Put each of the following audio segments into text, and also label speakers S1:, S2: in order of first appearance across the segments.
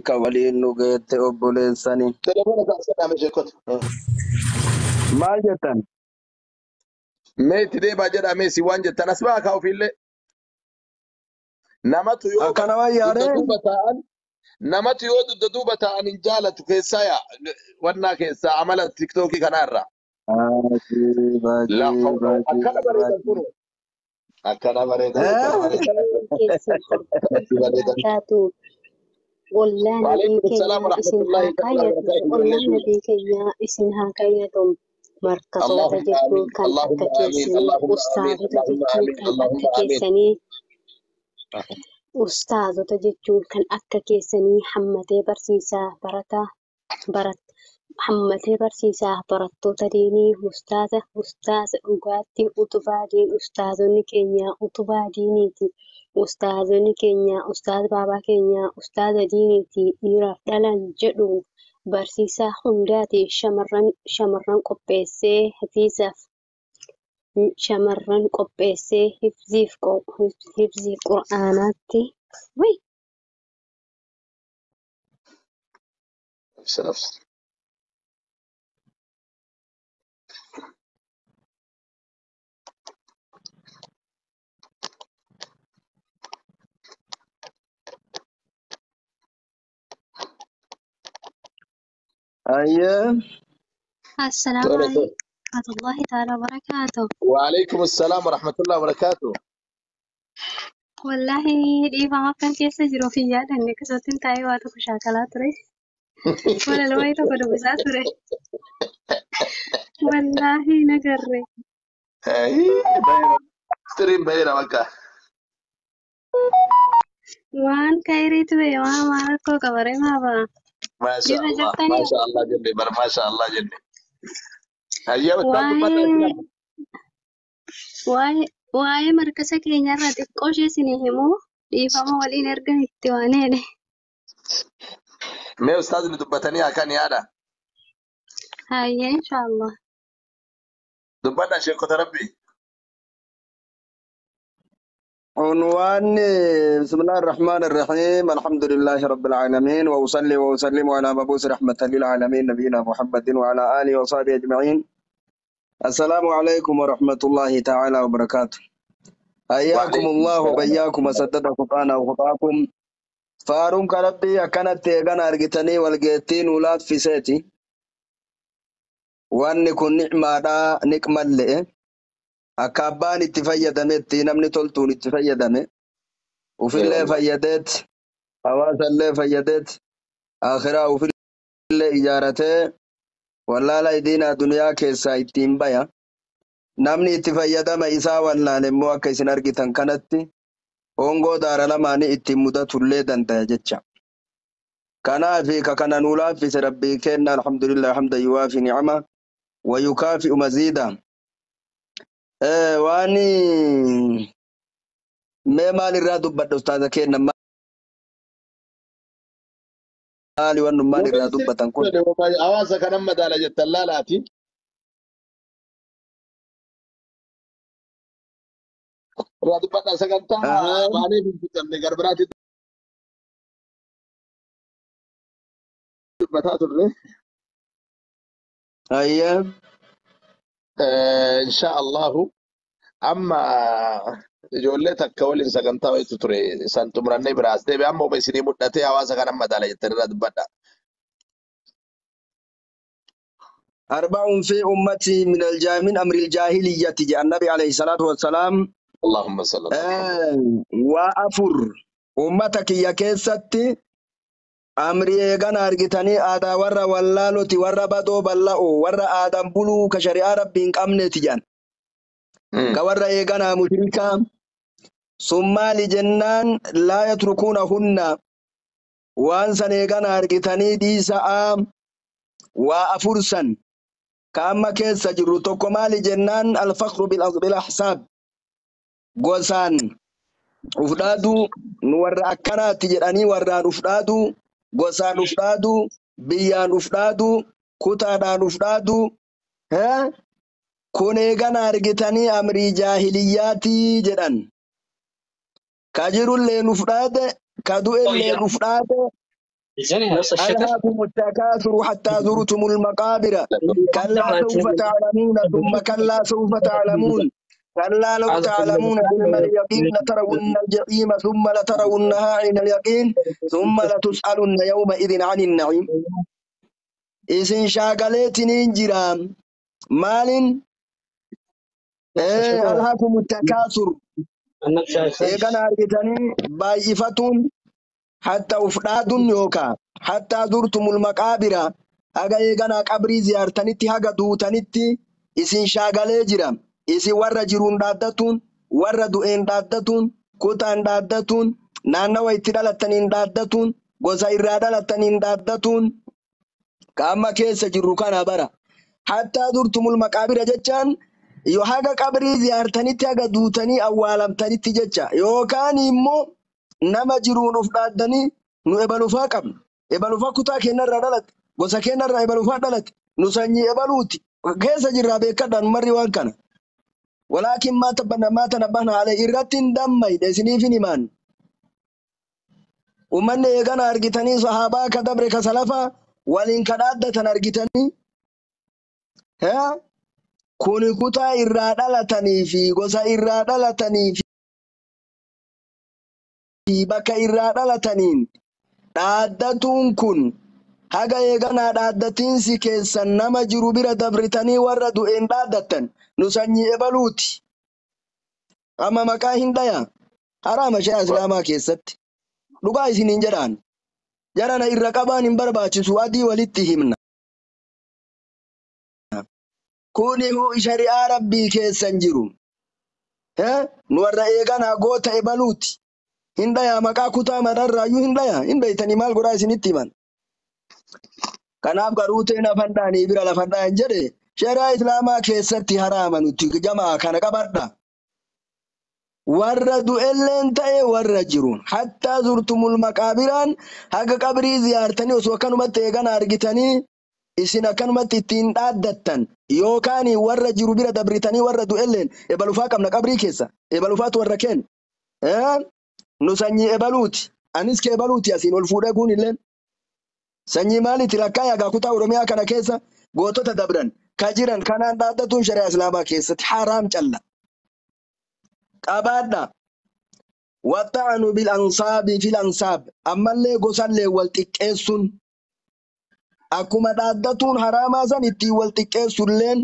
S1: Ka waliin nu geette obboleessani.
S2: Telefoona kaasee sheekota.
S1: Maal jettan?
S2: Mee itti deebaa jedhamee si waan jettan as baa kaa ofiillee. Namatu yoo
S1: Akkana wayyaadhe.
S2: dugda duuba taa'an namatu yoo dugda duuba taa'an hin jaalatu keessaa yaa wannaa keessaa amala tiktookii kanarraa.
S1: Ajiib ajiib
S2: Akkana
S1: ajiib
S2: bareedan
S1: ajiib.
S2: kun akkana bareedan akkana bareedan
S3: keessan
S2: akkana bareedan.
S3: taatu wallaan nabii
S2: Waalaikum salaam
S3: keenyaa isin
S2: warahmatullahi
S3: haa
S2: ta'ala
S3: kaayyatu
S2: wabarakaatuh.
S3: wallaan nabii keenyaa isin haa kaayyatu markasoota
S2: Allahumma
S3: jechuun
S2: amiin
S3: kan akka
S2: Allahumma amiin
S3: keessanii
S2: Allahumma amiin
S3: ustaazota
S2: Allahumma
S3: jechuun
S2: amiin
S3: kan akka
S2: Allahumma amiin.
S3: keessanii ustaazota jechuun kan akka keessanii hammatee barsiisaa barataa barat hammatee barsiisaa barattoota diinii ustaaza ustaaza dhugaatti utubaa diin ustaazonni keenya utubaa diiniiti ustaazonni keenya ustaaza baabaa keenya ustaaza diiniiti dhiiraaf dhalan jedhu barsiisaa hundaati shamarran shamarran qopheessee hafiisaaf shamarran qopheessee hifziif hifziif qur'aanaatti wai
S2: Nafsi.
S1: Ayyee.
S3: السلام
S2: Tole
S3: عليكم
S2: tole.
S3: ورحمة الله تعالى وبركاته.
S2: Waalaikum salaam warahmatullahi wabarakaatuh.
S3: Wallaahi dhiifama akkan keessa jiru of hin yaadanne akkasumatti taa'ee waa tokko shaakalaa ture. Walaloo wayii tokko dubbisaa ture. Wallaahi nagarre.
S2: Siriin baheera bakka.
S3: Waan kayrii ture waan maal rakkoo qabaree maaba.
S2: Maasha
S3: Jirra
S2: Allah
S3: jirtanii
S2: maasha Allah jenne bar maasha Allah jenne. Hayya ustaaz dubbadhaa
S3: waa'ee
S2: jira.
S3: waa'ee waa'ee markasa keenyarraa xiqqoo ishee isinii himuu dhiifama waliin ergan itti waan eele.
S2: Mee ustaazni dubbatanii akkan yaada.
S3: Hayyee inshaallah.
S2: Dubbadhaa sheekota rabbi.
S1: عنوان بسم الله الرحمن الرحيم الحمد لله رب العالمين وأصلي وأسلم على مبعوث رحمة للعالمين نبينا محمد وعلى آله وصحبه أجمعين السلام عليكم ورحمة الله تعالى وبركاته حياكم
S2: وعليكم
S1: الله
S2: السلام
S1: وبياكم وسدد خطانا وخطاكم فارون كربي أكنت تيغان أرجتني والجيتين ولاد في سيتي وأن كن نعمة دا نكمل لئ akka abbaan itti fayyadametti namni toltuun itti fayyadame ufillee fayyadeet hawaasallee fayyadeet akhiraa ufillee ijaaratee wallaala idiinaa duniyaa keessaa ittiin baya namni itti fayyadama isaa wallaale immoo akka isin argitan kanatti hongoo daara lamaanii ittiin mudatullee dandaya jecha. Kanaafi ka kana nuu laaffise rabbii kenna alhamdulillah hamda yuwaafi ni'ama wayukaafi'u maziida. Waan mee maalirraa dubbadha ustaaza kenna maali wannu maalirraa dubbatan kun
S2: Hawaasa kanan madaala jettan laalaati. Irraa dubbadhaa sagantaa
S1: Ahaa.
S2: baanee hin fixamne garbiraatti dubbataa turre.
S1: Ayyee.
S2: Insha Allahu amma ijoollee takka waliin sagantaa wayitu ture san xumurannee biraas deebi amma uma isinii mul'atee hawaasa kanan madaala jettan irraa dubbadha.
S1: أربع في أمتي من من أمر الجاهلية جاء النبي عليه الصلاة والسلام
S2: Allahumma salli ala Muhammad.
S1: وأفر أمتك يا كيستي أمري إيغان أرجتني آدا ورا واللالوتي ورا بدو بلاو ورا آدم بلو كشريعة ربي أمنتي جان كورا إيغان مشركا ثم لجنان لا يتركونهن وأنسان إيغان أرجتني ديسا وأفرسا كأما كيس جرو tokko maali jennaan الفخر بالأحساب gosaan uf dhaaduu nu warra akkanaatti jedhanii warraan uf dhaaduu gosaan uf dhaaduu biyyaan uf dhaaduu kutaadhaan uf dhaaduu kun eegana argitanii amrii jaahiliyyaatii jedhan ka jirulleen uf dhaade ka du'elleen uf dhaade ألهاكم التكاثر حتى زرتم المقابر كلا سوف تعلمون ثم كلا سوف تعلمون كلا لو تعلمون علم اليقين لترون الجحيم ثم لترونها عين اليقين ثم لتسألن يومئذ عن النعيم. Isin shaagaleetiniin jira maalin alhaakumu takaasur eegana argitanii baay'ifatuun hatta uf dhaadun yookaa hattaa zurtumul maqaabira haga eeganaa qabrii ziyaartanitti haga duutanitti isin shaagalee jira. Isin warra jiruun dhaaddatuun, warra du'een dhaaddatuun, kutaan dhaaddatuun, naannawa itti dhalattaniin dhaaddatuun, gosa irraa dhalattaniin dhaaddatuun qaama keessa jirru kana bara. Hattaa zurtumul maqaabira jechaan yoo haga qabrii ziyaartanitti haga duutanii awwaalamtanitti jecha yookaan immoo nama jiruun of dhaaddanii nu ebalufaa qabna. Ebalufaa kutaa keenyarraa dhalate, gosa keenyarraa ebalufaa dhalate, nu sanyii ebaluuti. Keessa jirraa beekadhaan marri waan kana. Walaakin maa tabbanna maa tanabbahna alee irratti hin dammayne isiniif hin himaan. Uummanni eegana argitanii sahaabaa ka dabre ka salafaa waliin ka dhaaddatan argitanii kuni kutaa irraa dhalatanii fi gosa irraa dhalatanii fi bakka irraa dhalataniin dhaaddatuun kun haga eeganaa dhaaddatiinsi keessan nama jiru bira dabritanii warra du'een dhaaddattan nu sanyii ebaluuti. Amma maqaa hin dhaya haraama shari'aa islaamaa keessatti dhugaa isiniin jedhaan jarana irra qabaan hin barbaachisu adii walitti himna. Kuni shari'aa rabbii keessan jiru. Nu warra eeganaa goota ebaluuti. Hin dhayaa maqaa kutaa madarraayyuu hin dhayaa hin beeytanii maal godhaa isinitti himan. Kanaaf garuu ta'e lafan dhaanii bira lafan dhahan jedhe shari'aa islaamaa keessatti haraama nuti jamaa kana qabadha. Warra du'elleen ta'e warra jiru hattaa zurtumul maqaabiraan haga qabrii ziyaartanii osoo akkanumatti eegana argitanii isin akkanumatti ittiin dhaaddattan yookaan warra jiru bira dabritanii warra du'elleen ebalufaa qabna qabrii keessa ebalufaatu warra kenna. Nu sanyii ebaluuti anis kee ebaluuti asiin ol fuudhee kun illeen sanyii maaliiti lakkaa gaa kutaa Oromiyaa kana keessa gootota dabran ka jiran kanaan dhaaddatuun shari'aa islaamaa keessatti haraam calla. Qabaadha. Waxxa'anu bil ansaabi fil ansaab ammallee gosallee wal xiqqeessuun akkuma dhaaddatuun haraamaa san ittiin wal xiqqeessulleen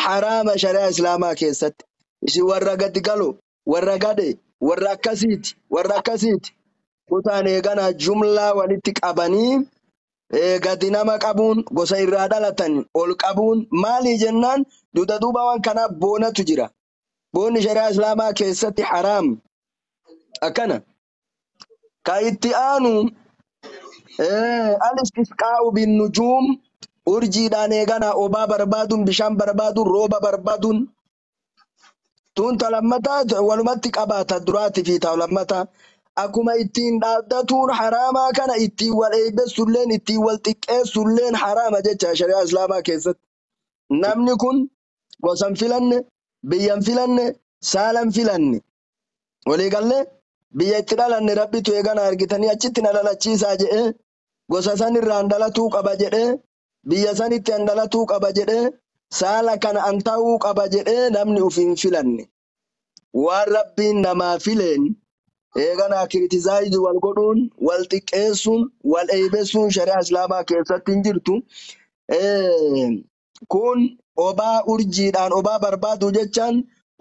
S1: haraama shari'aa islaamaa keessatti. Isin warra gadi galo, warra gade, warra akkasiiti, warra akkasiiti. Kutaan eeganaa jumlaa walitti qabanii gadi nama qabuun gosa irraa dhalatan ol qabuun maali jennaan duuda duuba waan kanaa boonatu jira. Boonni shari'aa islaamaa keessatti haraam. Akkana. Ka itti aanu al-istisqaa'u bin-nujuum urjiidhaan eeganaa obaa barbaaduun bishaan barbaaduun rooba barbaaduun tun ta lammataa walumatti qabaata duraatii fi ta lammataa. Akkuma ittiin dhaaddatuun haraamaa kana ittiin wal eebbessulleen ittiin wal xiqqeessulleen haraama jecha shari'aa islaamaa keessatti. Namni kun gosa hin filanne, biyya hin filanne, saala hin filanne. Waliigallee biyya itti dhalanne rabbitu eegana argitanii achitti na dhalachiisaa jedhee gosa san irraa an dhalatuu qaba jedhee biyya sanitti an dhalatuu qaba jedhee saala kana an ta'uu qaba jedhee namni uf hin filanne. Waan rabbiin namaa fileen eeganaa kiritizaayizi wal godhuun wal xiqqeessuun wal eeybessuun shari'aa islaamaa keessatti hin jirtu. Kun obaa urjiidhaan obaa barbaadu jechaan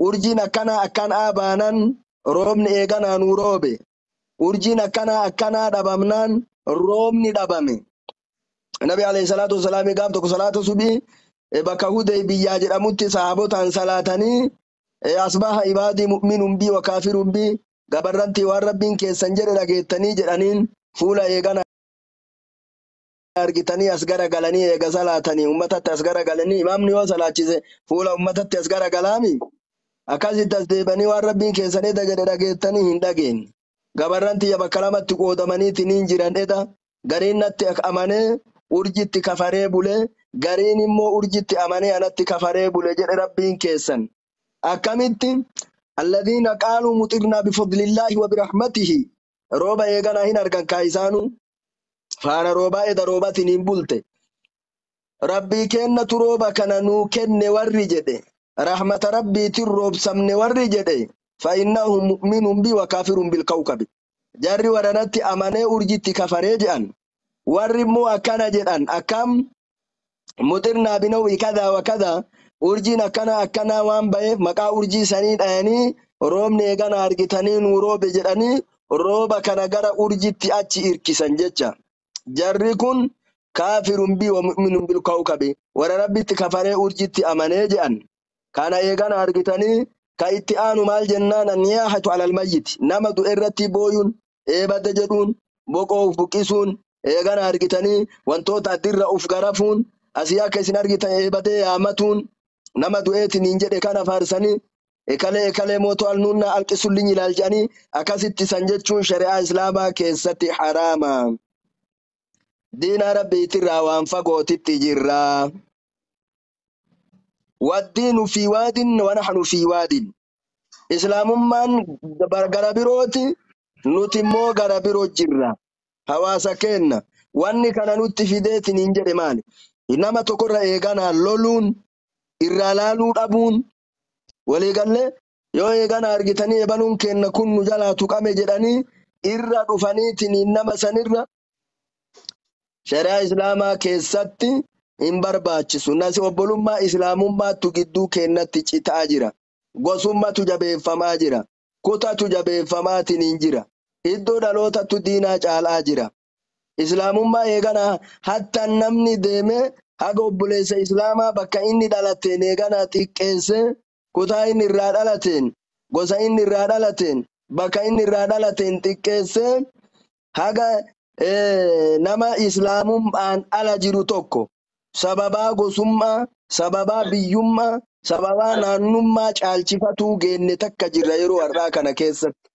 S1: urjiin akkanaa akkanaa baanan roobni eeganaa nuu roobe. Urjiin akkanaa akkanaa dhabamnaan roobni dhabame. Nabi alayhi salaatu wasalaam gaaf tokko salaata subii bakka Hudey biyyaa jedhamutti sahaabotaan salaatanii asbaha ibaadii mu'minun bii wa kaafirun bii gabarrantii waan rabbiin keessan jedhe dhageettanii jedhaniin fuula eegana argitanii as garagalanii eega salaatanii ummatatti as garagalanii imaamni yoo salaachise fuula ummatatti as garagalaami akkasitti as deebanii waan rabbiin keessan eda jedhe dhageettanii hin dhageenye. Gabarrantii bakka lamatti qoodamaniitiin hin jiran eda gariin natti amanee urjitti kafaree bule gariin immoo urjitti amanee anatti kafaree bule jedhe rabbiin keessan. Akkamitti alladhiina qaaluu muxirnaa bifadlillaahi wa birahmatihi rooba eeganaa hin argan kaa isaanu Faana roobaa eda roobatiin hin bulte. Rabbii kennatu rooba kana nuu kenne warri jedhe. Rahmata rabbiitiin roobsamne warri jedhe. Fa'innahu mu'minun bi wa kaafirun bilkawkabi. Jarri waranatti amanee urjitti kafaree jedhan. Warri immoo akkana jedhan akkam muxirnaa binaw'i kadaa wa kadaa urjiin akkana akkanaa waan ba'eef maqaa urjii sanii dhayanii roobni eegana argitanii nuu roobe jedhanii rooba kana gara urjitti achi irkisan jecha. Jarri kun kaafirun bi wa mu'minun bil kawkabi warra rabbitti kafaree urjitti amanee jedhan. Kana eegana argitanii ka itti aanu maal jennaan anniyaahatu alal mayyiti nama du'e irratti booyuun eebade jedhuun boqoo uf buqqisuun eegana argitanii wantoota addirra uf garafuun asii akka isin argitan eebadee yaamatuun nama du'eetiin hin jedhe kana faarsanii ekalee ekalee mootoo alnuunnaa alqisulliin ilaal jedhanii akkasitti san jechuun shari'aa islaamaa keessatti haraama. Diinaa rabbiitirraa waan fagootitti jirra. Waddiinu fi waadin wa nahnu fi waadin. Islaamummaan gara birooti nuti immoo gara biroo jirra. Hawaasa keenna wanni kana nutti fideetiin hin jedhe maali? Nama tokkorra eeganaa loluun irraa laaluu dhabuun waliigallee yoo eegana argitanii ebaluun kenna kun nu jalaa tuqame jedhanii irra dhufaniitiin nama sanirra shari'aa islaamaa keessatti hin barbaachisu. Nasi obbolummaa islaamummaattu gidduu kennatti citaa jira. Gosummatu jabeeffamaa jira. Kutatu jabeeffamaatiin hin jira. Iddoo dhalootatu diinaa caalaa jira. Islaamummaa eeganaa hatta namni deemee haga obboleessa islaamaa bakka inni dhalateen eeganaa xiqqeessee kutaa inni irraa dhalateen gosa inni irraa dhalateen bakka inni irraa dhalateen xiqqeessee haga nama islaamummaan ala jiru tokko sababaa gosummaa sababaa biyyummaa sababaa naannummaa caalchifatuu geenne takka jirra yeroo har'aa kana keessatti.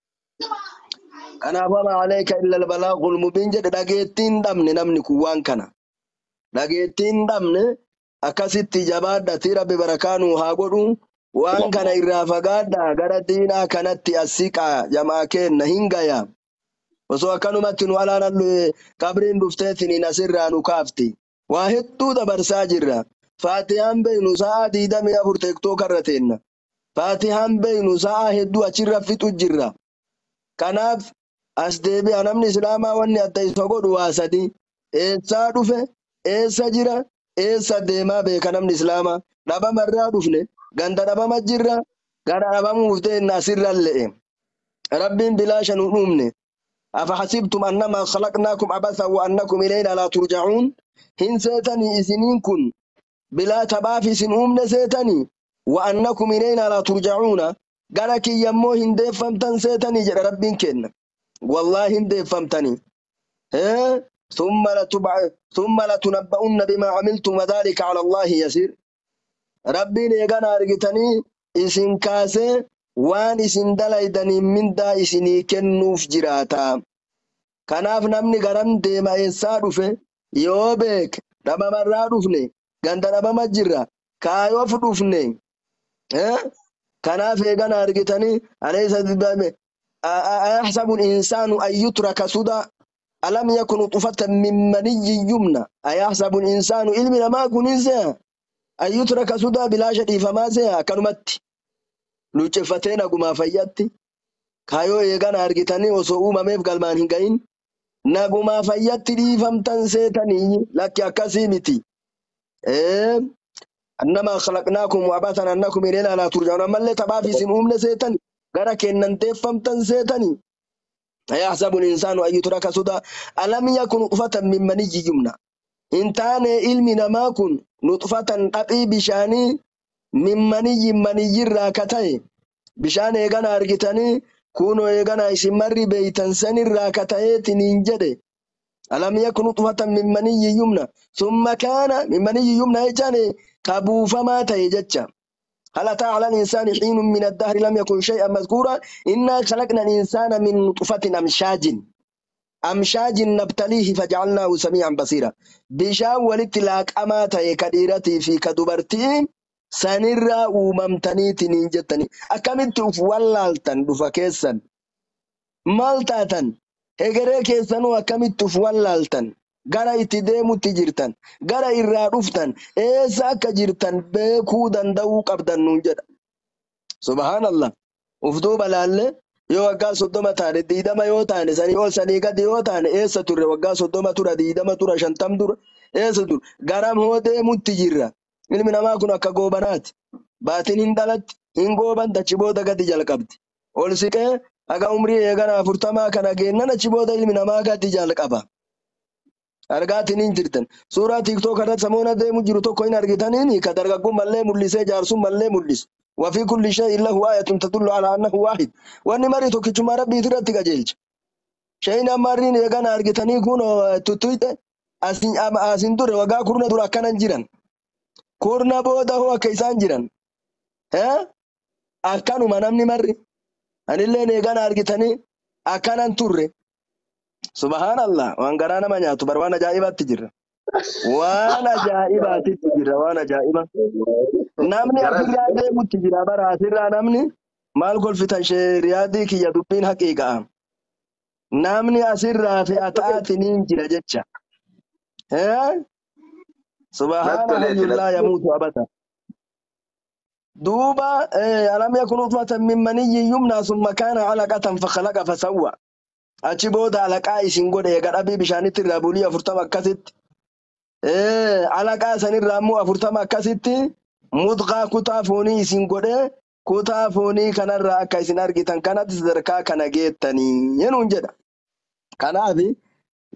S1: Kanaaf wama aleeka illa albalaagul mubiin jedhe dhageettiin dhabne namni kun waan kana. Dhageettiin dhabne akkasitti jabaadhati rabbi barakaa nuu haa godhu. Waan kana irraa fagaadhaa gara diinaa kanatti as siqaa jamaa keenna hin gaya. Osoo akkanumatti nu alaan qabriin dhufteetiin asirraa nu kaafti. Waa hedduu dabarsaa jirra. Faatihaan beeynu sa'a 24 teektoo karra teenna. Faatihaan beeynu sa'a hedduu achirra fixu jirra. Kanaaf as deebi'a namni islaamaa wanni adda isa godhu waa sadi. Eessaa dhufe? Eessa jira? Eessa deemaa beeka namni islaamaa? Dhabamarraa dhufne ganda dhabama jirra gara dhabamuuf teenna asirra le'e. Rabbiin bilaasha nu dhumne. Afahasibtum annamaa khalaqnaakum abathan wa annakum ilaynaa laa turja'uun. Hin seetanii isiniin kun bilaa taphaaf isin uumne seetanii wa annakum ilaynaa laa turja'uuna. Gara kiyyammoo hin deeffamtan seetanii jedha Rabbiin kenna. Wallaahi hin deeffamtanii. Thumma latunabba'unna bimaa camiltum wadhalika cala Allaahi yasiir. Rabbiin eegana argitanii isin kaasee waan isin dalaydaniin mindaa isinii kennuuf jiraata. Kanaaf namni garam deema eessaa dhufe yoo beeke dhabamarraa dhufne ganda dhabama jirra kaayoof dhufne. Kanaaf eegana argitanii alaysa ayahsabu al-insaanu an yutraka suda alam yakun nutfatan min maniyyin yumna ayahsabu al-insaanu ilmi namaa kunis an yutraka suda bilaasha dhiifamaa se'a akkanumatti luuceffatee nagumaa fayyatti kaayoo eegana argitanii osoo uumameef galmaan hin gahin nagumaa fayyatti dhiifamtan seetanii lakki akkasii miti. Annamaa khalaqnaakum abathan annakum ilaynaa laa turja'uun ammallee taphaaf isin uumne seetanii gara kennan teeffamtan seetanii. Ayahsabu al-insaanu an yutraka suda alam yakun nutfatan min maniyyin yumna. Hin taane ilmi namaa kun nutfatan dhaphii bishaanii min maniyyin maniyyirraa ka ta'e bishaan eegana argitanii kunoo eegana isin marri beeytan sanirraa ka ta'eetiin hin jedhe. Alam yakun nutfatan min maniyyin yumna summa kaana min maniyyin yumna jechaan ka buufamaa ta'e jecha. هل أتى على الإنسان حين من الدهر لم يكن شيئا مذكورا إنا خلقنا الإنسان من نطفة أمشاج أمشاج نبتليه فجعلناه سميعا بصيرا. Bishaan walitti laaqamaa ta'e ka dhiiratii fi ka dubartii sanirraa uumamtaniitiin hin jettanii akkamitti uf wallaaltan dhufa keessan maal taatan hegeree keessanuu akkamitti uf wallaaltan. Gara itti deemutti jirtan, gara irraa dhuftan, eessa akka jirtan beekuu danda'uu qabdan nuun jedha. Subhaanallah. Uf duuba laallee yoo waggaa 30 taane, 20 yoo taane, sanii ol sanii gadi yoo taane, eessa turre waggaa 30 tura, 20 tura, 50 dura, eessa turre? Garam hoo deemutti jirra. Ilmi namaa kun akka goobanaati. Baatiin hin dhalatti, hin gooban, achi booda gadi jalqabdi. Ol siqee haga umrii eegana 40 kana geennan achi booda ilmi namaa gadi jalqaba. Argaatiin hin jirtan. Suuraa TikTok irratti samoona deemu jiru tokko hin argitaniini ka dargaggummallee mul'isee jaarsummallee mul'isu. Wafii kulli shay'in lahu aayatun tadullu alaa annahu waahid. Wanni mari tokkichummaa rabbiitu irratti qajeelcha. Shay'in amma arriin eegana argitanii kun tuttuyte asin dure waggaa kurna dura akkanan jiran. Kurna booda hoo akka isaan jiran. Akkanuma namni marri. Anilleen eegana argitanii akkanan turre. Subhaanallah, waan garaa nama nyaatu bar waan ajaa'ibaatti jirra. Waan ajaa'ibaatitti jirra, waan ajaa'iba. Namni asirraa deemutti jira bara asirraa namni maal kolfitan Riyaadii kiyya dubbiin haqiiqa'a. Namni asirraa fe'ataatiin hin jira jecha. Subhaana hayyul laa yamuutu abada. Duuba alam yakun nutfatan min maniyyin yumnaa summa kaana alaqatan fakhalaqa fasawwa. Achi booda alaqaa isin godhe eega dhabii bishaanitti irraa bulii 40 akkasitti. Alaqaa sanirraa immoo 40 akkasitti mudqaa kutaa foonii isin godhe kutaa foonii kanarraa akka isin argitan kanatti sadarkaa kana geettanii jenuun jedha. Kanaaf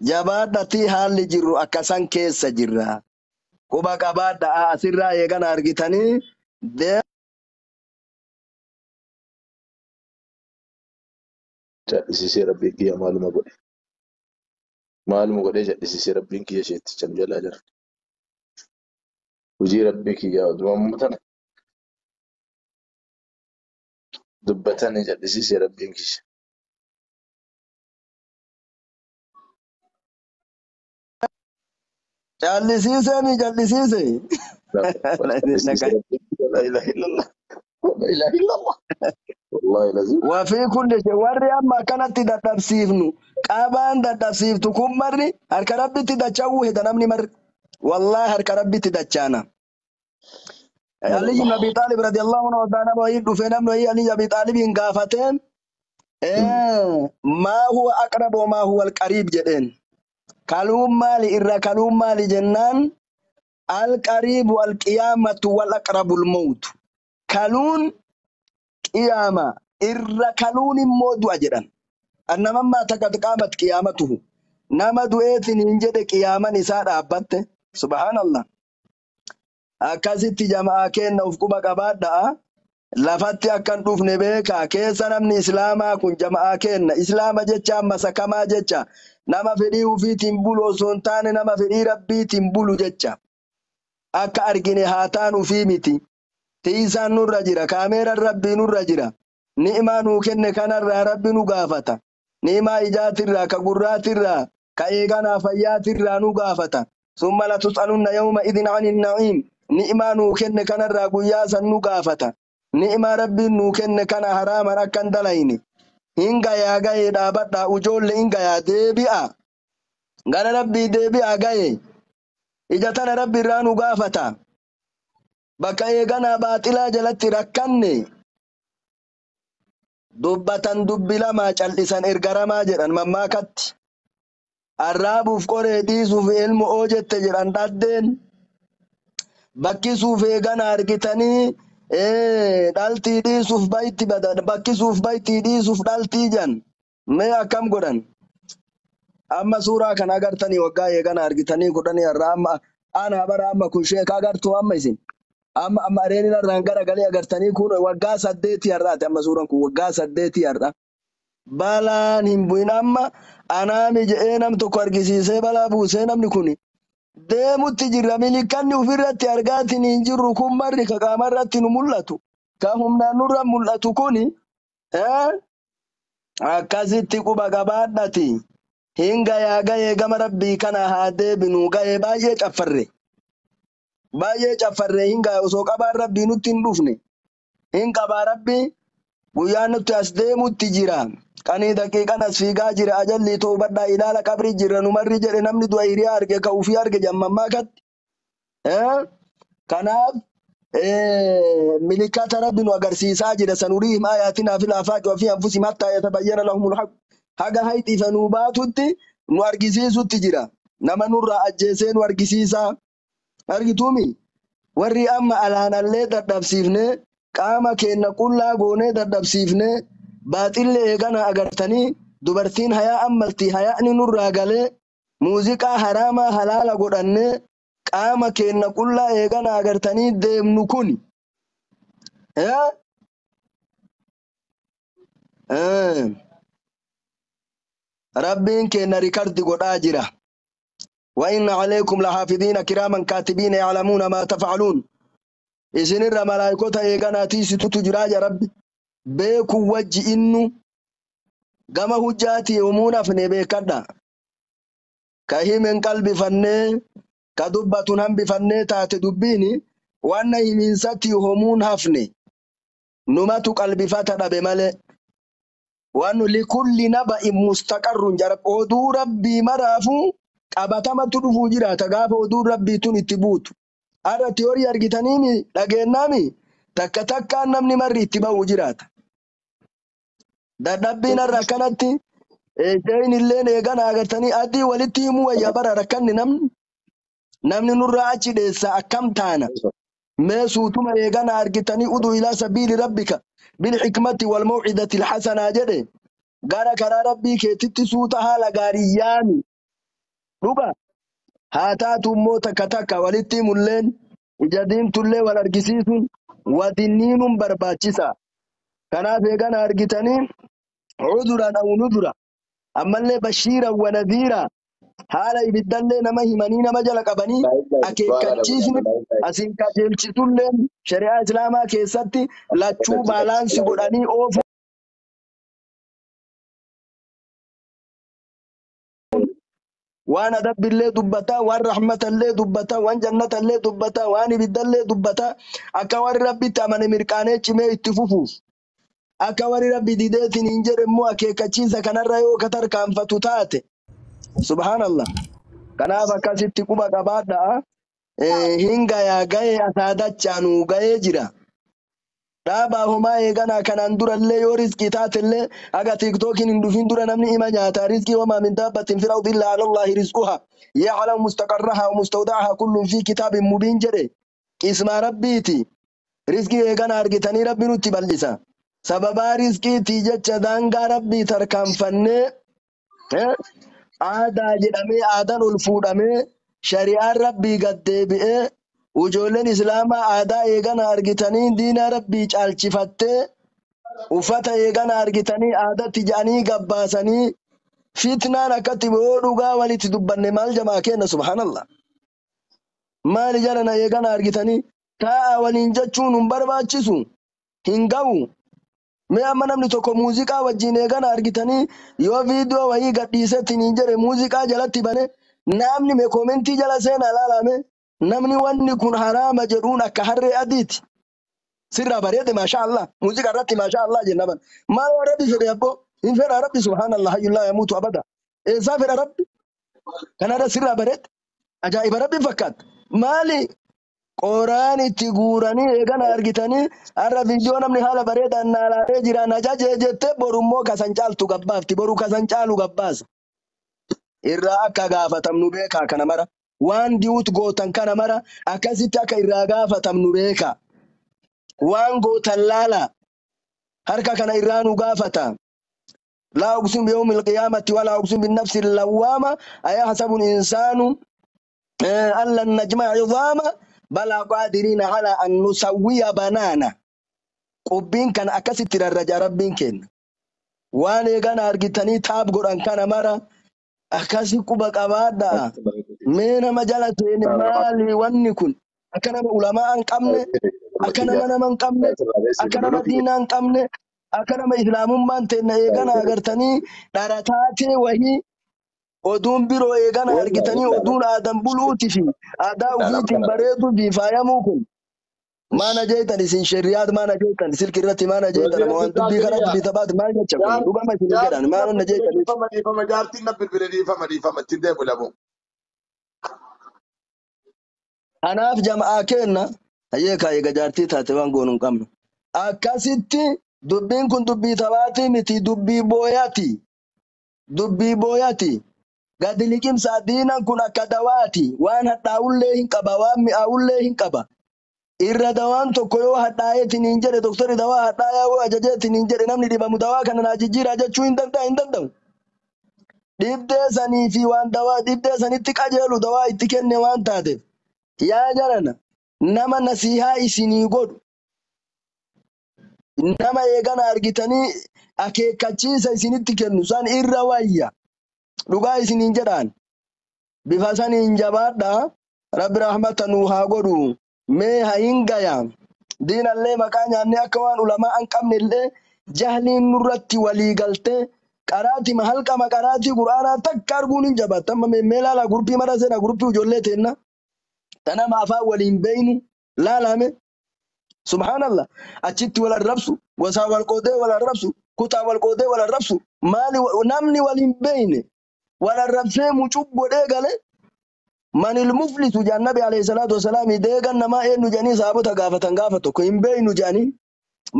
S1: jabaadhatii haalli jirru akkasan keessa jirra. Quba qabaadhaa asirraa eegana argitanii
S2: Jal'isiisee rabbiin kiyya maaluma godhe? Maaluma godhee jal'isiisee rabbiin kiyya isheetti can jalaa jira. Hojii rabbii kiyyaa oduma tana dubbatanii jal'isiisee rabbiin kiyya.
S1: Jal'isiisee mi jal'isiisee?
S2: La ilaha illallah. La ilaha illallah. Wallahi lazim.
S1: Wafii kulli shay warri amma akkanatti dadhabsiifnu qabaan dadhabsiiftu kun marri harka rabbitti dacha'uu heda namni marri. Wallahi harka rabbitti dachaana. Ali ibn Abi Talib radiyallahu anhu nama wayii dhufe namni wayii Ali Abi Taalibiin gaafateen maa huwa aqrab wa maa huwa alqariib jedheen. Kaluun maali irra kaluun maali jennaan alqariibu alqiyaamatu wal aqrabul mawtu. Kaluun qiyaama irra kaluun immoo du'a jedhan. Annamammaa takka qaamat qiyaamatuhu. Nama du'eetiin hin jedhe qiyaaman isaa dhaabbatte. Subhaanallah. Akkasitti jamaa kenna of quba qabaadhaa. Lafatti akkan dhufne beekaa. Keessa namni islaamaa kun jamaa kenna. Islaama jecha masakamaa jecha. Nama fedhii ofiitiin bulu osoo hin taane nama fedhii rabbiitiin bulu jecha. Akka argine haa taanu ofii miti. Tiisaan nurra jira. Kaameeraan rabbii nurra jira. Ni'imaa nuu kenne kanarraa rabbi nu gaafata. Ni'imaa ijaatirraa, ka gurraatirraa, ka eeganaa fayyaatirraa nu gaafata. Summa latus'alunna yawma idin anin na'iim. Ni'imaa nuu kenne kanarraa guyyaa san nu gaafata. Ni'imaa rabbiin nuu kenne kana haraaman akkan dalayne. Hin gayaa gahee dhaabadhaa ujoolle hin gayaa deebi'a. Gara rabbii deebi'a gahee. Ija tana rabbi irraa nu gaafata. Bakka eeganaa baaxilaa jalatti rakkanne. Dubbatan dubbi lamaa cal'isan ergaramaa jedhan mammaakatti. Arraabuuf qoree dhiisuuf ilmu oo jette jedhan dhaddeen. Bakkisuuf eegana argitanii dhaltii dhiisuuf bayitti badan bakkisuuf baytii dhiisuuf dhaltii jan. Mee akkam godhan? Amma suuraa kana agartanii waggaa eegana argitanii kudhanii har'a amma ana bara amma kun sheekaa agartuu amma isin. Amma amma areeniin irraan garagalee agartanii kun waggaa 8 har'aati amma suuraan kun waggaa 8 har'a. Balaan hin bu'in amma anaami je'ee nam tokko argisiisee balaa buusee namni kun deemutti jirra milikkanni ofirratti argaatiin hin jirru kun marri ka qaamarratti nu mul'atu ka humnaan nurra mul'atu kuni akkasitti quba qabaadhati. Hin gayaa gahee gama rabbii kana haa deebinu gahee baay'ee caffarre. Baay'ee caffarree hin ga'a osoo qabaan rabbii nutti hin dhufne. Hin qabaa rabbii Guyyaan nutti as deemutti jira. Qanii daqiiqan as fiigaa jira. Ajalli toobadhaa ilaala qabri jira. Numarri jedhe namni du'a hiriyaa arge ka ufii arge jammammaa katti. Kanaaf milikata rabbi nu agarsiisaa jira. Sanuriihim aayaatinaa fil aafaaqi wa fi anfusihim hattaa yatabayyana lahumul haqq. Haga hayxiifa nuu baatutti nu argisiisutti jira. Nama nurraa ajjeesee nu argisiisaa. Argituumi? Warri amma alaanallee dadhabsiifne qaama keenya qullaa goonee dadhabsiifne baaxillee eegana agartanii dubartiin hayaa ammalti hayaa'ni nurraa galee muuziqaa haraamaa halaala godhannee qaama keenya qullaa eegana agartanii deemnu kun. Rabbiin keenya rikardi godhaa jira. وإن عليكم لحافظين كراما كاتبين يعلمون ما تفعلون. إسنر ملائكة إيغانا تيسي تجرا يا ربي بيكو وجه إنو gama hujjaati yoomuu nafne beekadha. Ka himen qalbifannee ka dubbatun hambifannee taate dubbiini wanna himiinsatti homuun hafne numatu qalbifata dhabe malee. Waan likulli naba'in mustaqarrun jara oduu rabbii maraafuu qabatamatu dhufuu jiraata gaafa oduun rabbii tun itti buutu. Har'a tiyoorii argitaniimi dhageennaami takka takkaan namni marri itti ba'uu jiraata. Dadhabbiin har'a akkanatti isheen illeen eegana agartanii adii walitti himuu wayya bara rakkanni namni. Namni nurraa achi dheessa akkam taana. Mee suutuma eegana argitanii uduu ilaa sabiili rabbika bilhikmati wal mawcidati alhasanaa jedhe gara karaa rabbii keetitti suuta haala gaarii yaami. Dhuga haa taatu immoo takka takka walitti himulleen ija diimtullee wal argisiisuun wadinniinuun barbaachisa. Kanaaf eegana argitanii cuduran aw nudura ammallee bashiiran wa nadhiira haala ibiddallee nama himanii nama jala qabanii akeekkachiisni asiin qajeelchitulleen shari'aa islaamaa keessatti lachuu baalaansi godhanii oofu. Waan adabbillee dubbataa, waan rahmatallee dubbataa, waan jannatallee dubbataa, waan ibiddallee dubbataa akka warri rabbitti amane mirqaanee cimee itti fufuuf. Akka warri rabbi dideetiin hin jedhe immoo akeekkachiisa kanarra yoo ka tarkaanfatu taate. Subhaanallah. Kanaaf akkasitti quba qabaadhaa. Hin gayaa gahee asaadachaanuu gahee jira. Dhaabaa homaa eeganaa kanaan durallee yoo rizqii taatellee haga tiiktookiin hin dhufin dura namni ima nyaata. Rizqii wamaa min daabbatin fil ardi illaa alallaahi rizquha. Ya'lamu mustaqarrahaa wa mustawda'ahaa kullun fi kitaabin mubiin jedhe. Qismaa rabbiiti. Rizqii eegana argitanii rabbi nutti bal'isa. Sababaa rizqiitii jecha daangaa rabbii tarkaanfannee aadaa jedhamee aadaan ol fuudhamee shari'aan rabbii gad deebi'ee ijoolleen islaamaa aadaa eegana argitanii diina rabbii caalchifattee uffata eegana argitanii aadaatti ja'anii gabbaasanii fitnaan akkatti yoo dhugaa walitti dubbanne maal jamaa kenna subhaanallah. Maali jalana eegana argitanii taa'a waliin jechuun hin barbaachisu hin ga'u. Mee amma namni tokko muuziqaa wajjin eegana argitanii yoo viidiyoo wayii gadhiisetti hin jedhe muuziqaa jalatti bane namni mee koomentii jala seenaa ilaalame namni wanni kun haraama jedhuun akka harree adiiti. Sirraa bareede maasha Allah muuziqaa irratti maasha Allah jenna ban. Maal waan rabbi fedhe abboo hin fedha rabbi subhaanallah hayyullaa yamuutu abada. Eessaa fedha rabbi? Kanarra sirraa bareede ajaa'iba rabbi fakkaata. Maali? Qoraan itti guuranii eegana argitanii har'a viidiyoo namni haala bareedaan naalaalee jira na jajee jettee boru immoo kasan caaltu gabbaafti boru kasan caalu gabbaasa. Irraa akka gaafatamnu beekaa kana mara waan di'uut gootan kana mara akkasitti akka irraa gaafatamnu beekaa. Waan gootan laala harka kana irraa nu gaafata. Laa uqsimu biyawmil qiyaamati walaa uqsimu binnafsi lawwaama ayahsabu insaanu an lan najma'a idhaama balaa qaadiriina alaa an nusawwiya banaana. Qubbiin kana akkasitti rarraja rabbiin kenna. Waan eegana argitanii taab godhan kana mara akkasi quba qabaadhaa. Mee nama jala seene maali wanni kun? Akka nama ulamaa hin qabne, akka nama nama hin qabne, akka nama diinaa hin qabne, akka nama islaamummaan teenna eegana agartanii dharataatee wahii oduun biroo eegana argitanii oduun aadan buluuti fi aadaa ofiitiin bareeduu fi faayamuu kun Maana jeetan isin sheriyaat maana jeetan silki irratti maana jeetan
S2: Wazira
S1: amma waan
S2: guddaa
S1: dubbii kanatti
S2: kiyya.
S1: bitabaat maal jecha kun dhugama isin jedhan
S2: Jaartiin
S1: maal
S2: na
S1: na
S2: bilbile
S1: jeetaniif.
S2: dhiifama dhiifama jaartiin na bilbile dhiifama dhiifama ittiin deemu lamu.
S1: Kanaaf jama'aa kenna hayyee kaayee gajaartii taate waan goonu hin qabnu. Akkasitti dubbiin kun dubbii taphaatii miti dubbii booyaati. Dubbii booyaati. Gadi liqimsaa diinan kun akka dawaati. Waan hadhaa'ullee hin qaba waan mi'aawullee hin qaba. Irra dawaan tokko yoo hadhaa'eetiin hin jedhe doktorri dawaa hadhaayaa yoo ajajeetiin hin jedhe namni dhibamu dawaa kana naa jijjiiraa jechuu hin danda'a hin danda'u. Dhibdee sanii fi waan dawaa dhibdee sanitti qajeelu dawaa itti kenne waan taateef. Yaa jarana nama nasihaa isinii godhu nama eegana argitanii akeekkachiisa isinitti kennu san irra wayya dhugaa isiniin jedhaan bifa saniin jabaadha rabbi rahmata nuu haa godhu mee haa hin gaya diinallee maqaa nyaannee akka waan ulamaa an qabne illee jahliin nurratti walii galtee qaraatima halqama qaraatii qur'aanaa takka arguun hin jabaatta amma mee laalaa gurpii mara seenaa gurpii ijoollee teenna tanama afaan waliin beeynu laalame subhaanallah achitti wal arrabsu gosaa wal qoodee wal arrabsu kutaa wal qoodee wal arrabsu maali namni wal hin beeyne wal arrabsee mucub godhee gale manil muflisu jedhan nabi alayhi salaatu wasalaam deegan namaa eenyu jedhanii sahabota gaafatan gaafa tokko hin beeynu jedhanii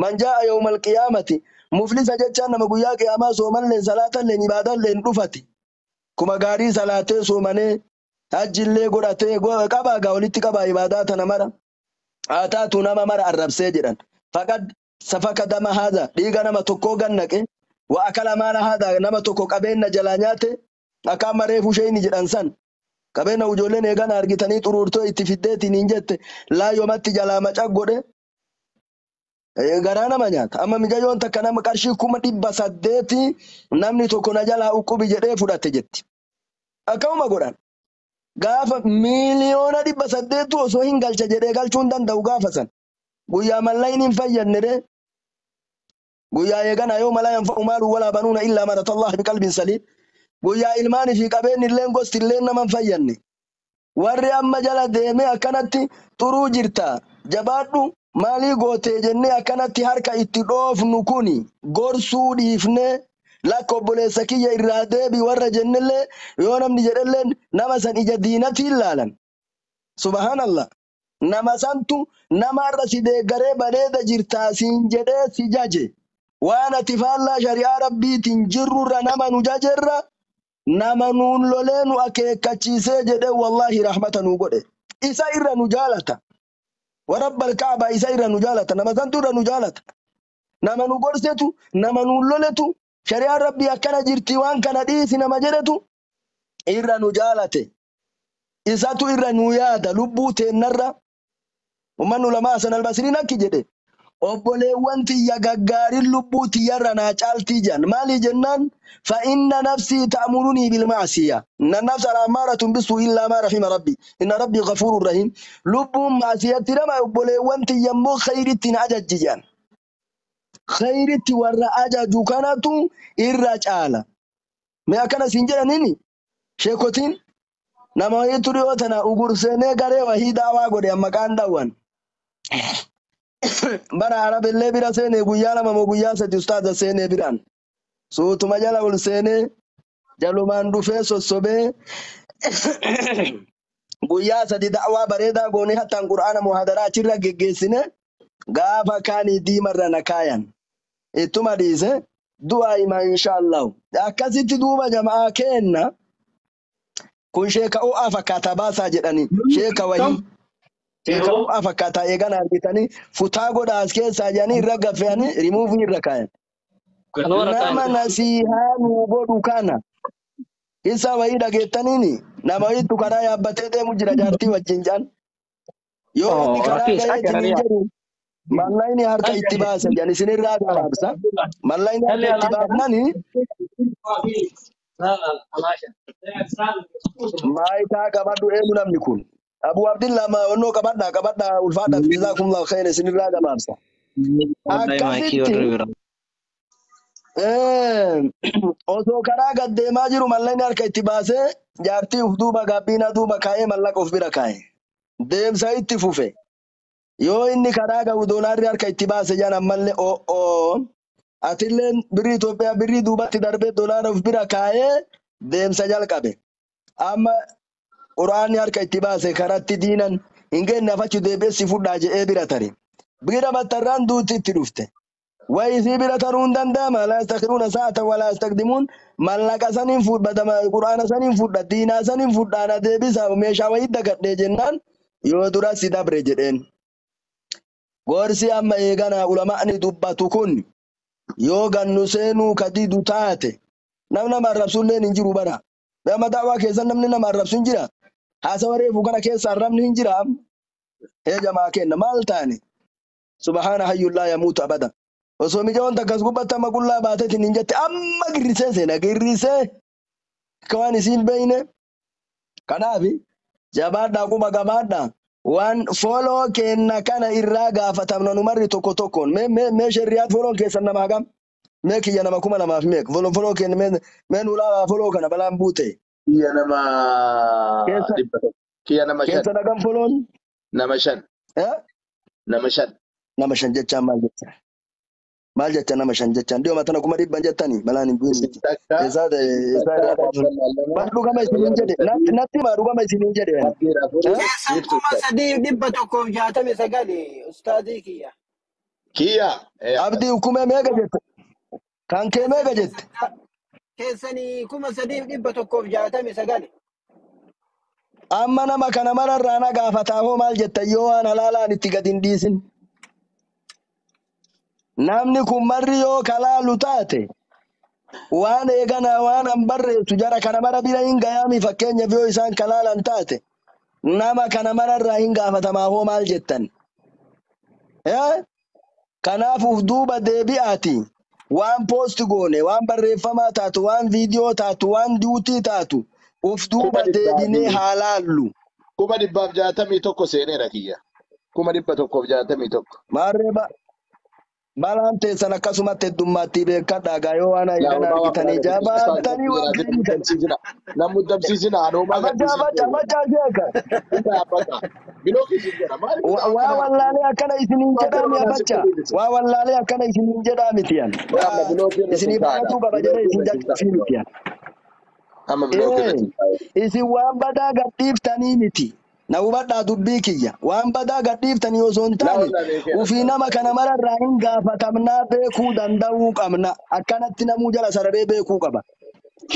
S1: man jaa'a yawmal qiyaamati muflisa jechaan nama guyyaa qiyaamaa soomalleen salaatalleen ibaadalleen dhufate kuma gaarii salaatee soomanee hajjillee godhatee qabaa gaa walitti qabaa ibaadaa tana mara haa taatu nama mara arrabsee jedhan faqad safaka dama haadha dhiiga nama tokkoo gannaqe wa akala maala haadha nama tokko qabeenya jalaa nyaate akka amma reefu isheen jedhan san qabeenya ijoolleen eegana argitanii xuruurtoo itti fiddeetiin hin jette laayyomatti jalaa macaq godhe garaa nama nyaata amma mijayyoon takka nama qarshii 800,000 namni tokko na jalaa uqqubi jedhee fudhate jetti akkamuma godhan gaafa 800,000,000 osoo hin galcha jedhee galchuu hin danda'u gaafa san guyyaa mallayni hin fayyadne ree guyyaa eegana yoo malaa yanfa'u maalu walaa banuuna illaa man atallaha biqalbin saliim guyyaa ilmaanii fi qabeenyi illeen gosti illeen nama hin fayyadne warri amma jala deemee akkanatti xuruu jirta jabaadhu maalii gootee jennee akkanatti harka itti dhoofnu kuni gorsuu dhiifnee lakka obboleessa kiyya irraa deebi warra jennellee yoo namni jedhellee nama san ija diinatiin laalan subhaanallah nama santu nama irra si deeggaree bareeda jirtaa siin jedhee si jaje waan ati faallaa shari'aa rabbiitiin jirrurra nama nu jajerra nama nuun lolee nu akeekkachiisee jedhee wallaahi rahmata nu godhe isa irra nu jaalata warabbal kaaba isa irra nu jaalata nama santu irra nu jaalata nama nu gorsetu nama nuun loletu shari'aan rabbii akkana jirti waan kana dhiisi nama jedhetu irra nu jaalate isatu irra nu yaada lubbuu teennarra ummanni ulamaa Hasan Albasriin akki jedhe obboleewwan tiyya gaggaarin lubbuu tiyyarra naa caaltii jedhan maali jennaan fa inna nafsii ta'murunii bilma'siya inna nafsa la'ammaaratun bisuu illaa maa rahima rabbi inna rabbii ghafuurun rahiim lubbuun ma'siyatti nama obboleewwan tiyya immoo khayritti na ajajji jedhan khayritti warra ajaju kanatu irra caala mee akkana siin jedhanini sheekotiin nama wayiitu dhiyoo tana ugurseenee garee wahii daawaa godhe amma maqaan dhawwan bara arabillee bira seenee guyyaa 2 moo guyyaa 3 ustaaza seenee biraan suutuma jala ol seenee jalumaan dhufee sossobee guyyaa 3 da'waa bareedaa goonee hattaan qur'aana muhaadaraa achirra geggeessine gaafa kaanii diimarra na kaayan ittuma dhiise du'aa hima inshaallahu akkasitti duuba jama'aa kenna kun sheeka o'aa fakkaataa baasaa jedhani sheeka wahii sheeka o'aa fakkaataa eegana argitanii futaa godha as keessaa jedhanii irra gaffe'anii rimuufii irra kaayan nama nasiihaa nuu godhu kana isa wahii dhageettaniini nama wayiitu karaa yaabbatee deemu jira jaartii wajjin jedhan yoo inni karaa gaheetiin hin jedhu mallayni harka itti baasa jedhan isinirraa gabaabsa mallayni harka itti baafnani maayitaa qabadhu eenyu namni kun Abu Abdillah ma onnoo qabadhaa qabadhaa ulfaadhaa jazaakumullahu khayran isinirraa gabaabsa akkasitti osoo karaa gad deemaa jiru mallayni harka itti baasee jaartii uf duuba gaabbiinaa duuba kaa'ee mallaqa of bira kaa'e deemsa itti fufe. Yoo inni karaa ga'u doolaarri harka itti baase jaan ammallee o'oo atilleen birrii Itoophiyaa birrii duubatti darbee doolaara of bira kaa'ee deemsa jalqabe. Amma quraanni harka itti baase karatti diinan hin geenye afachu deebi'ee si fudhaa je'ee bira tare. Bira battarraan duuti itti dhufte. Wayisii bira taruu hin danda'ama. Laa yastakiruuna sa'atan walaa yastaqdimuun mallaqa saniin fudha quraana saniin fudha diinaa saniin fudha na deebisa meeshaa wayii dagadhee jennaan yoo dura si dabre jedheen. Gorsi amma eeganaa ulamaa'ni dubbatu kun yoo gannu seenuu kadidu taate namni nama arrabsulleen hin jiru bara. Amma da'waa keessan namni nama arrabsu hin jira. Haasawa reefu kana keessa arrabni hin jira amma. Hee jamaa kenna maal taane? Subhaana hayyullaa yamuutu abada. Osoo mijaa'oon takkas gubbatti amma qullaa baateetiin hin jette amma girrisee seena girrisee akka waan isiin beeyne. Kanaaf jabaadhaa quba gabaadhaa waan foloo kenna kana irraa gaafatamna numarri tokko tokkoon mee mee mee sherriyaat foloon keessan nama hagam mee kiyya nama 2000 meeq foloo foloo kenna mee mee nulaa foloo kana balaan buute
S2: Kiyya nama
S1: keessa
S2: 100. Kiyya nama 5.
S1: keessan hagam foloon
S2: Nama 5.
S1: eh
S2: Nama 5.
S1: nama 5 jechaan maal jecha maal jecha nama 5 jechaan dhiyoo matana 100,000 jettanii balaan hin buune
S2: Isin takka
S1: eessaa
S2: isin
S1: eessaa
S2: takka
S1: irraa
S2: torban lama
S1: bar dhugama isiniin jedhe
S2: sadii
S1: natti natti maa dhugama isiniin jedhe ani
S2: saddeet afurii
S1: eh
S4: Keessan
S2: biiftuu
S4: 3169 ustaazii kiyya.
S2: Kiyya
S1: abdii hukumee meeqa jette kan kee meeqa jette
S4: Keessanii 3169.
S1: Amma nama kana mararraa na gaafataa hoo maal jettan yoo waan halaalaan itti gad hin dhiisin. Namni kun marri yoo kalaalu taate waan eeganaa waan an barreessu jara kana mara bira hin gayaami fakkeenyaaf yoo isaan kalaalan taate nama kana mararraa hin gaafatamaa hoo maal jettan. Eh? Kanaaf uf duuba deebi'aati. Waan poost goone, waan barreeffamaa taatu, waan viidiyoo taatu, waan duutii taatu uf
S2: kuma
S1: duuba
S2: dhibbaa
S1: deebinee
S2: fi
S1: haa laallu.
S2: 161,000 seeneera kiyya. 161,000.
S1: Maarree balaan teessan akkasumatti heddummaatti beekadhaa gaa yoo waan
S2: Laa
S1: eegana
S2: homaa waan
S1: argitanii
S2: biraa gadi ustaaz
S1: jabaattanii
S2: natti
S1: waan
S2: jira
S1: kennitan.
S2: muddamsiisina. Na muddamsiisina anoomaa
S1: Abacha
S2: gadhiisiin
S1: abacha
S2: deema.
S1: abacha sheeka.
S2: Inta abbata. Biloo kiisin jedha. Maaliif
S1: Waa
S2: waan kana
S1: wallaalee akkana isiniin
S2: waan kana
S1: jedhaami
S2: manaa sitti
S1: abacha.
S2: deebise.
S1: Waa wallaalee akkana isiniin jedhaa miti yan.
S2: Amma
S1: Waa
S2: biloo keenya
S1: isinii
S2: sin taa'adha.
S1: baratuu qaba
S2: Biloo
S1: jedhee isin
S2: keenya sin
S1: jalqabsii
S2: taa'adha.
S1: miti yan.
S2: Amma biloo keenya
S1: Ee
S2: sin taa'adha.
S1: isin waan badaa gadhiiftanii miti. Na hubadhaa dubbii kiyya. Waan badaa gadhiiftanii osoo hin
S2: Laa
S1: taane
S2: wallaalee keenya
S1: ufii nama kana mararraa hin gaafatamnaa beekuu danda'uu qabna. Akkanatti namuu jala sararee beekuu qaba.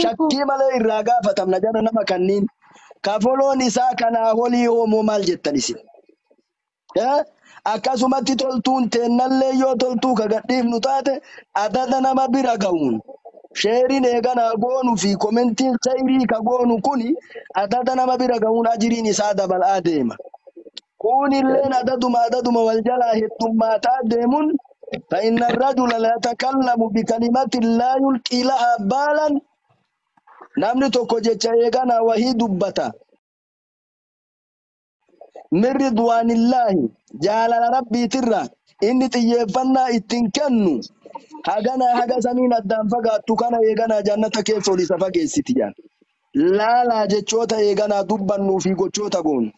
S1: Shakkii malee irraa gaafatamna jara nama kanniin. Kafoloon isaa kanaa holii hoomoo maal jettan isin? Eh? Akkasumatti toltuun teennallee yoo toltuu ka gadhiifnu taate adada nama bira ga'uun sheeriin eeganaa goonuu fi komentiin sayrii ka goonu kuni adada nama bira ga'uun ajiriin isaa dabalaa deema. Kunilleen adaduma adaduma wal jalaa heddummaataa deemuun فإن الرجل لا يتكلم بكلمة لا يلقي لها بالا namni tokko jecha eeganaa wahii dubbata. Min ridwaanillaahi jaalala rabbiitirra inni xiyyeeffannaa ittiin kennu haganaa haga samiin addaan fagaattu kana eeganaa jannata keessa ol isa fageessiti jaan. Laalaa jechoota eeganaa dubbannuu fi gochoota goonu.